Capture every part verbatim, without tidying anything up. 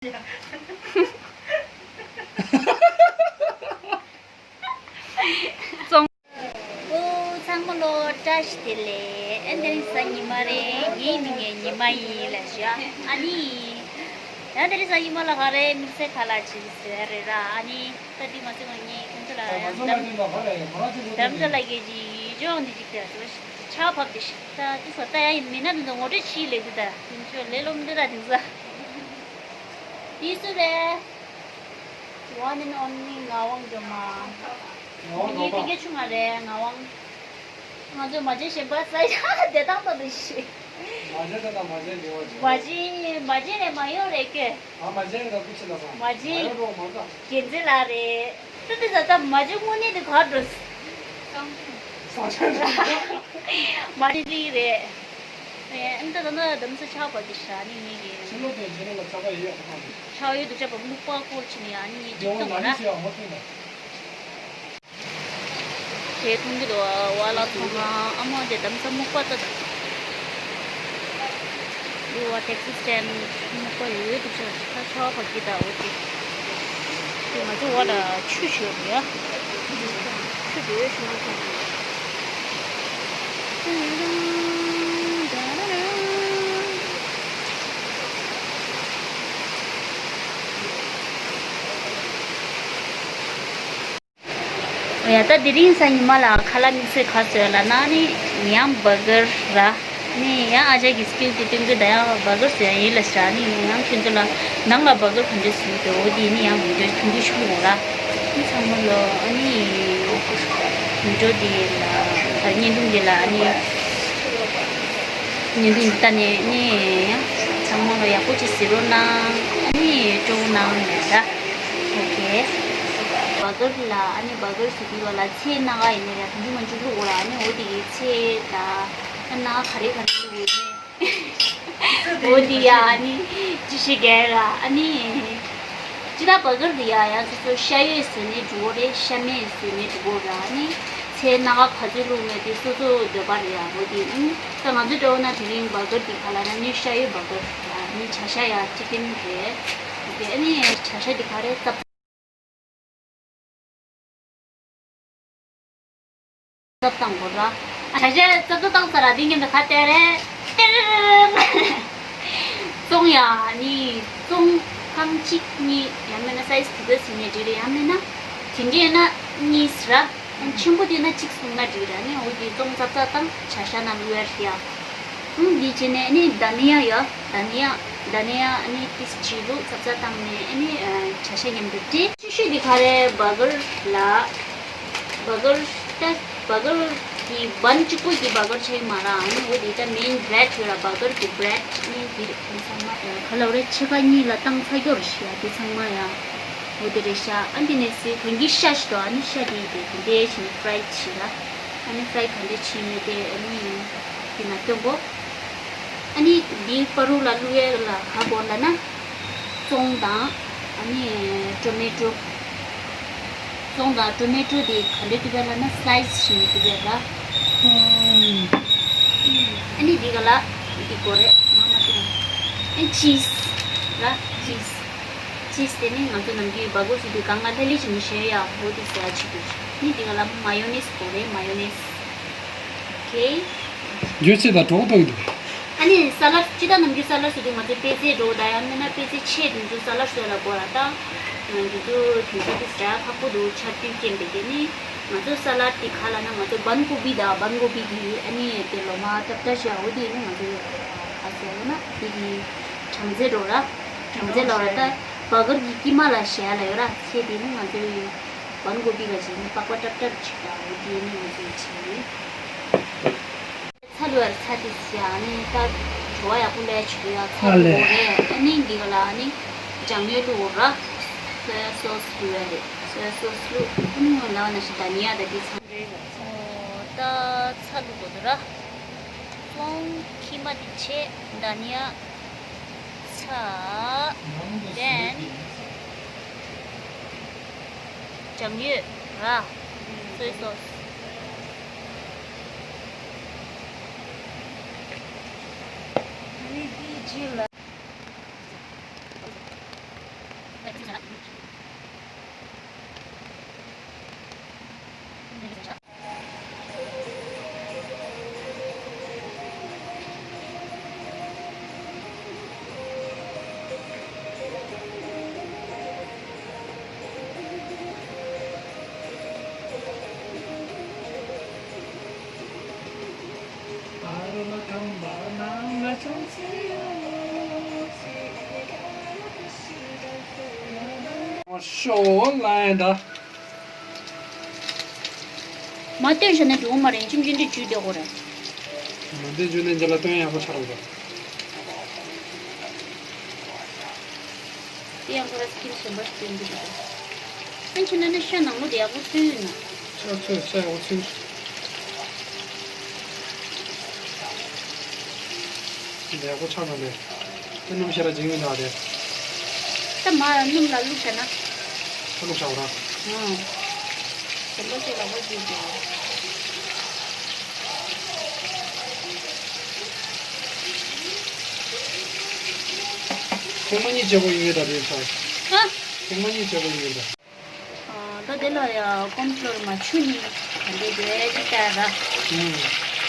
ཙོང་། ཨོ། ཚང་མ་ལོ་བཀྲ་ཤིས་བདེ་ལེགས། ཨ་དེ་རིང་གཟའ་ཉི་མ་རེད། ངའི་མིང་ངའི་ཉི་མ་ཡིན་ལབ་ཤག་ཨ་ནི། ཡང་དེ་རིང་གཟའ་ཉི་མ་ལ་ག་རེ་དམིགས་བསལ་ག་ལ་བྱེད་ཟེར་རེད་ར། ཨ་ནི་ད་འདི་མ་ཚད་ང་གཉིས་ཁྱོད་ཚོ་ལ་ཡང་གཏམ་གཏམ་བཟང་ལ་སྐད་ཅིག་ཡིད་འཇོག་འདི་ཅིག་དེ་ཚོ་ཆགས་ཕབ་དེ་ཤི་ད་དེ་ས་ད་ཡང་མི་སྣ་འདི་ཚོ་ངོ་སྤྲོད་ཕྱིས་ལེ་གི་ད་དེ་ཚོ་ལས་སློབ་འདི་ད་དེང་ས་དེ་སུ་རེད། One and only ངག་དབང་སྒྲོལ་མ། ངག་དབང་སྒྲོལ་མ། ངའི་དེ་ག་ཆུང་བ་རེད་ངག་དབང་། ང་ཚོས་མ་བྱན་གཞན་པ་ས་ཡ་བདེ་ཐང་ཏོག་ཏོ་ཞིག་མ་བྱན་ད་ད་མ་བྱན་འབྲེལ་བ་བྱེད། མ་བྱན་མ་བྱན་རེད་མ་ཡོང་རེད་ཀྱེ། ང་མ་བྱན་རེད་ད་སྐུ་ཕྱི་ལ་སོང་། མ་བྱན། མ་ཡོང་རོགས་མ་ད། རྒྱལ་མཚན་ལགས་རེད། ཏུ་ཏུ་ཟ་ད་མ་བྱན་དངོས་གནས་དེ་ག་འགྲོ། ས་ཆ་འགྲོ། མ་བྱན་རིགས་རེད། ཨེ་ཨ་ནི་ད་ད་ན་དམ་ས་ཆགས་པ་དེ་ཤ་ནི་ངེད་ཀྱི། ཕྱི་ལོགས་དེ་ཕྱི་ལོགས་ལ་ཚ་བ་ཡོད་ཡོད་ཁོ་ཐག་རེད། ཆགས་ཡོད་དུ་ཆགས་པ་སྨུག་པ་སྐོར་ཕྱིན་ནས་ཨ་ནི་ངེད་ཅིག་ཡོང་བཏང་ན་ར། ནི་ཤི་ཡ་མ་ཐུག་ན། དེ་མཐོང་གི་འདུག་བ་ལ་མཐོང་ན་ཨ་མ་དེ་དམ་ས་སྨུག་པ་ལྟ་དང་། འདི་བ་ཊེག་སི་སི་སི་ཊེན་ཌི་སྨུག་པ་ཡོད་དུ་ཆགས་ཁ་ཆགས་པ་གི་ད་འོ་དེ། དེ་ང་ཚོ་བ་ལ་ཆུ་ཞོ་རེད་ཡ། ཆུ་དེ་ཞོ་རེད། ཡ་ད་དེ་རིང་གཟའ་ཉི་མ་ལ་ཁ་ལག་དམིགས་བསལ་ག་ཚོད་ལ་ན་ནི་ཡང་བར་གར་ར། ནི་ཡང་ཨ་ཅག་གི་སི་ཀིལ་དེ་སྟོན་གི་ད་ཡང་བར་གར་ཟེར་ཡ་ཡིན་ལ་ཤ་ནི་ཡང་ཁྱོད་ཚོ་ལ་ནང་ལ་བར་གར་ག་འདྲ་བཟོས་ཏེ་འོ་དེ་ནི་ཡང་བི་ཌིའོ་ཐུང་ཐུང་ཞིག་ལོ་ར། ནི་ཚང་མ་ལོ་ཨ་ནི་བི་ཌིའོ་དེ་ལ་བརྙན་ཐུང་དེ་ལ་ཨ་ནི་བརྙན་ཐུང་འདི་ལྟ་ནས་ནི་ཡང་ཚང་མ་ལོ་ཡག་པོ་ཅིག་གཟིགས་རོགས་གནང་ཨ་ནི་སྤྲོ་བོ་གནང་ཡ་ད། ཨོ་ཁེ། བར་གར་ལ་ཨ་ནི་བར་གར་ཟེར་དུས་བ་ལ་ཚལ་སྣ་ཁ་ཡིན་ན་ཡ་དུང་ཕྱུར་མ་འཇུག་ལུག་འོ་ལ་ཨ་ནི་འོ་དེ་གི་ཚལ་ད་ཨ་སྣ་ཁ་རེ་ག་རེ་ལུག་འོ་ནི་འོ་དེ་ཡ་ཨ་ནི་ཅི་ཞིག་གས་ར་ཨ་ནི་ཅི་ད་བར་གར་དེ་ཡ་ཡ་སོ་སོ་ཤ་ཡོད་ཟེར་ནི་འགྲོ་གི་རེད། ཤ་མེད་ཟེར་ནི་འགྲོ་གི་ར་ཨ་ནི་ཚལ་སྣ་ཁ་ག་ཚོད་ལུག་མེད་དེ་སོ་སོ་འདོད་པ་རེད་ཡ་འོ་དེ་ཨ་ནི་ད་ང་ཚོ་འདྲ་བོ་ན་དེ་རིང་བར་གར་དེ་ག་ལ་ན་ནི་ཤ་ཡོད་བར་གར་ཡ་ནི་བྱ་ཤ་ཡ་ཅི་ཀིན་རེད། དེ་ཨ་ནི་བྱ་ཤ་འདི་ག་རེ་བཙབ་བཙབ་བཏང་དགོས་ར། བྱ་ཤ་བཙབ་བཙབ་བཏང་ཚར་ར་འདི་ཉིན་དུ་ག་དེ་རེད། ཏེར། བཙོང་ཡ་ནི་བཙོང་རྐང་གཅིག་གཉིས་ཡང་མིན་ན་སའི་ཛི་དེ་འདྲ་ཟིན་ནས་འགྲིག་རེད། ཡང་མིན་ན་དེ་འདྲས་ན་གཉིས་ར། ཆེན་པོ་དེ་ན་གཅིག་བཙོང་ན་འགྲིག་ར་ནི་འོ་དེ་བཙོང་བཙབ་བཙབ་བཏང་བྱ་ཤ་ན་ལུ་ཡར་ཡ། ཨང་འདི་བྱས་ནས་ནི་དྷ་ནི་ཡ་ཡ། དྷ་ནི་ཡ། དྷ་ནི་ཡ་ནི་ཏིས་ཅི་ལུ་ཙག་ཙག་བཏང་ནས་ནི་བྱ་ཤ་མཉམ་དུ་བྲིས། ཤུ་ཤུ་འདི་ག་རེ་བར་གར་ལ། བར་གར་ད་བར་གར་གི་བན་གཅིག་པོ་གི་བར་གར་ཆ་ཡི་མ་ར་ནི་འོ་འདི་ད་མེན་བྷི་རེད་ཡོད་ར་བར་གར་གི་བྷི་རེད་ནི་འདི་རེད། ཚང་མ་ག་ལ་བ་རེད་ཕྱེད་ཀ་གཉིས་ལ་བཏང་ཚ་གྱོར་ཤི་ཡ་འདི་ཚང་མ་ཡ། འོ་འདི་རེད་ཤ་ཨ་འདི་ནས་སི་གོན་གི་ཤ་ཤི་དོ་ཨ་ནི་ཤ་འདི་འདི་འདི་ཤི་ནི་ཕ་རའི་ཤི་ར། ཨ་ནི་ཕ་རའི་ག་འདྲ་བྱས་མེད་དེ་ཨ་ནི་དེ་ན་སྟོན་གོ། ཨ་ནི་འདི་པ་རུ་ལ་བླུག་ཡ་ལ་ག་གོ་ལ་ན། བཙོང་དང་ཨ་ནི་ཊོ་མེ་ཊོ། བཙོང་དང་ཊོ་མེ་ཊོ་དེ་ག་འདྲ་བཏུབ་པ་ལ་ན་སི་ལའི་སི་བྱས་ནས་བཏུབ་པ་ར། ཨ་ནི་འདི་ག་ལ་འདི་གོ་རེད་མ་མ་ཏི་ན། ཨ་ནི་ཅིས་ར་ཅིས། ཅིས་དེ་ནི་ང་ཚོ་ནམ་རྒྱུན་བ་གོ་སི་དུས་གང་ལ་ལྷ་ལི་ཅི་མི་ཤེས་ཡ་བོ་དེ་ཟ་ཆི་དུས་ནི་འདི་ག་ལ་མ་ཡོ་ནེས་གོ་རེད་མ་ཡོ་ནེས། ཨོ་ཁེ། རྒྱུ་ཆེ་དང་གྲོགས་ཐོག་གི་འདུག་ཨ་ནི་ས་ལར་སྤྱི་ད་ནམ་རྒྱུན་ས་ལར་སུ་དུས་ང་ཚོའི་པེ་ཙེ་འགྲོ་ད་ཡང་མིན་ན་པེ་ཙེ་ཆེ་དུས་ཚོ་ས་ལར་སུ་ལ་གོ་ར་ད། འདི་ཚོ་དུས་ཚོད་དུ་ཟ་ཁག་པོ་འདུག་ཆར་དུས་རྐྱེན་པས་དེ་ནི་ང་ཚོ་ས་ལར་དེ་ག་ལ་ན་ང་ཚོ་བན་གོ་བི་ད་བན་གོ་བི་གི་ཨ་ནི་དེ་ལོ་མ་ཏབ་ཏ་ཤ་འོ་དེ་ནི་ང་ཚོ་ཨ་ཟེར་ན་དེ་གི་གྲང་ཚེ་འགྲོ་ར། གྲང་ཚེ་ལ་བ་ར་ད་བ་གར་གི་ཀི་མ་ལ་ཤ་ལ་ཡོད་ར་ཆེ་དེ་ནི་ང་ཚོ་བན་གོ་བི་ག་ཅིག་ནི་པགས་པ་ཏབ་ཏབ་ཅིག་ད་འོ་དེ་ནི་ང་ཚོ་ཆེ། ཚ་ལུ་ཡར་ཚ་དེ་ཟེར་ཨ་ནི་ད་བྲོ་བ་ཡག་པོ་ལས་བྱུང་ཡ་ཚ་ཨ་ལུ་ལས་རེད། ཨ་ནི་འདི་ག་ལ་ཨ་ནི་ལྗང་ཡོད་ལུ་འོ་ར། སོ་ཡ་སོ་སི་ལུ་ཡ་རེད། སོ་ཡ་སོ་སི་ལུ་ཨ་ནི་ལ་ན་ཞིག་ད་ནི་ཡ་ད་དེ་ཚང་རེད། ཨོ་ད་ཚ་ལུ་གོ་དུ་ར། ཙོང་ཁྱི་མ་དེ་ཆེ་ད་ནི་ཡ། ཚ། Then ལྗང་ཡོད་ར། སོའི་སོ་སི། ཨ་ནི་དེའི་རྗེས་ལ། ཤོ་ལ་ཡ་ད། མ་བཏོན་བཞག་ན་འགྲོ་གི་མ་རེད། ཁྱིམ་རྒྱུན་དུ་འཇུས་བསྡད་དགོས་རེད། མ་བཏོན་འཇུས་ནས་འཇལ་ལ་བཏོན་ཡག་པོ་ཆགས་རོགས་དང་། དེ་ཡང་ཁོ་ར་སི་ཀིན་གཞན་པ་ཞིག་སྟོན་གྱི་འདུག་ཨ་ཁྱེད་ན་ནི་ཤ་ནང་ལོ་དེ་ཡག་པོ་ཚོས་ཡོད་ན། ཚོས་ཚོས་ཤ་ཡག་པོ་ཚོས། ཡག་པོ་ཆགས་ན་ལས། དེ་སྣུམ་ཤ་ར་འཇིང་མི་འདྲ་བ་རེད། ད་མ་སྣུམ་ལ་བླུགས་བྱས་ན། ཁ་བླུགས་བྱ་བ་ར། ཨང་། དེ་ལོ་ཅིག་ལ་བ་ཅིག་རེད། ཐེངས་མ་གཉིས་བྱེད་དགོས་ཡིན་ངེས་ད་རེད་ཤག་ཧ། ཐེངས་མ་གཉིས་བྱེད་དགོས་ཡིན་ངེས་ད། ད་དེ་ལ་ཡ་ཀོན་ཕློར་མ་ཆུ་ནི་ག་འདྲ་རེད་ཅིག་ལྟ་ཡ་ད། ཨང་།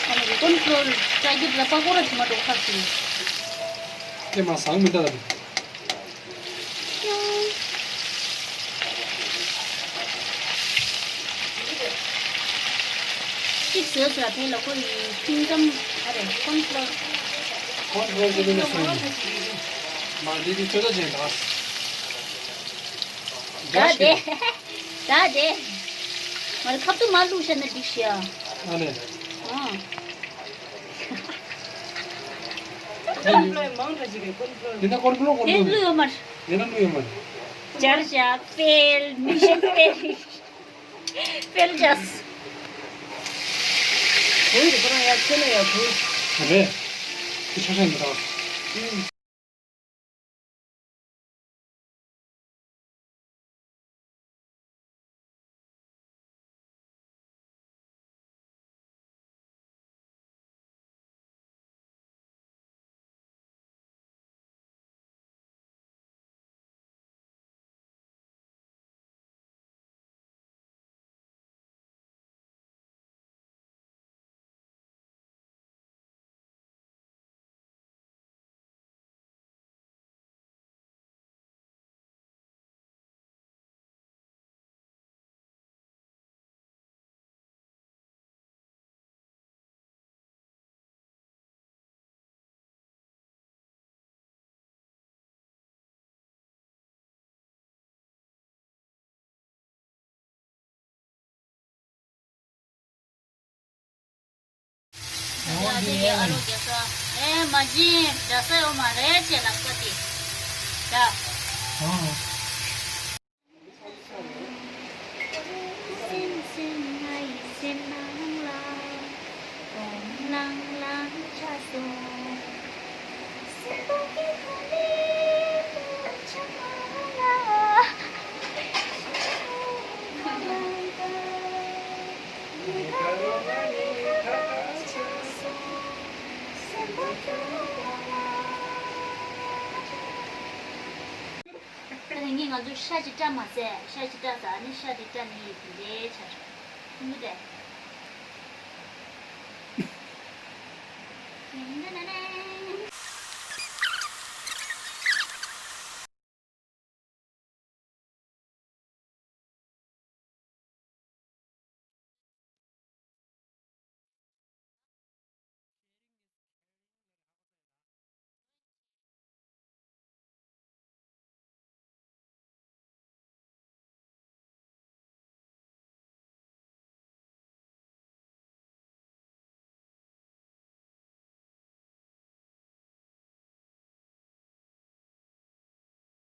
ཨ་མ་གི་ཀོན་ཕློར་ཙག་གི་ལ་པ་ཀོ་ར་ཆུ་མ་འགྲོ་ཁ་སི། དེ་མ་བཟང་མི་འདྲ་ད། གཅིག་བཟོས་ཟེར་བ་དེ་ལ་ཁོ་ཡི་ཁྱིམ་ཚང་ཨ་རེ་ཀོན་ཕློར། ཀོན་ཕློར་ཟེར་དེ་ནས་སོང་ཡིན། མ་འདི་དེ་ཚོད་ལྟ་བྱས་ད། ད་དེ། ད་དེ། ང་ལ་ཁབ་ཏུ་མ་བླུགས་བྱས་ན་འགྲིག་ཤག་ཨ་ལེ། ཨ། ཀོན་ཕློར་མང་དྲགས་ཅིག་རེད་ཀོན་ཕློར། དེ་ན་ཀོན་ཕློར་ཀོན་དེ་ཕློར། བླུགས་ཡོད་མ་རེད། དེ་ན་བླུགས་ཡོད་མ་རེད། སྦྱར་བྱས་ཕེལ་མི་ཤེས་ཕེལ། ཕེལ་བྱས། བོད་ཀྱི་ཁོ་རང་ཡར་ཁྱོད་ལ་ཡར་བོད། རེད། དེ་ཆ་ཤས་མི་འདྲ་བ། ཡ་དེ་གའི་ཨ་རོགས་རྒྱ་ས། ཨེ་མ་བྱིན་རྒྱ་ས་ཡོད་མ་རེད་ཅེས་ལབ་ས་དེ། ད། ཨ། ད་ནི་ངས་ང་ཚོ་ཤ་ཅིག་བཀྲ་མ་ཟད་ཤ་ཅིག་བཀྲ་ཟ་ནི་ཤ་དེ་བཀྲ་ནི་ཡིན་དེ་འདྲའི་ཆ་ཤོག་ཐུང་ངུ་དེ།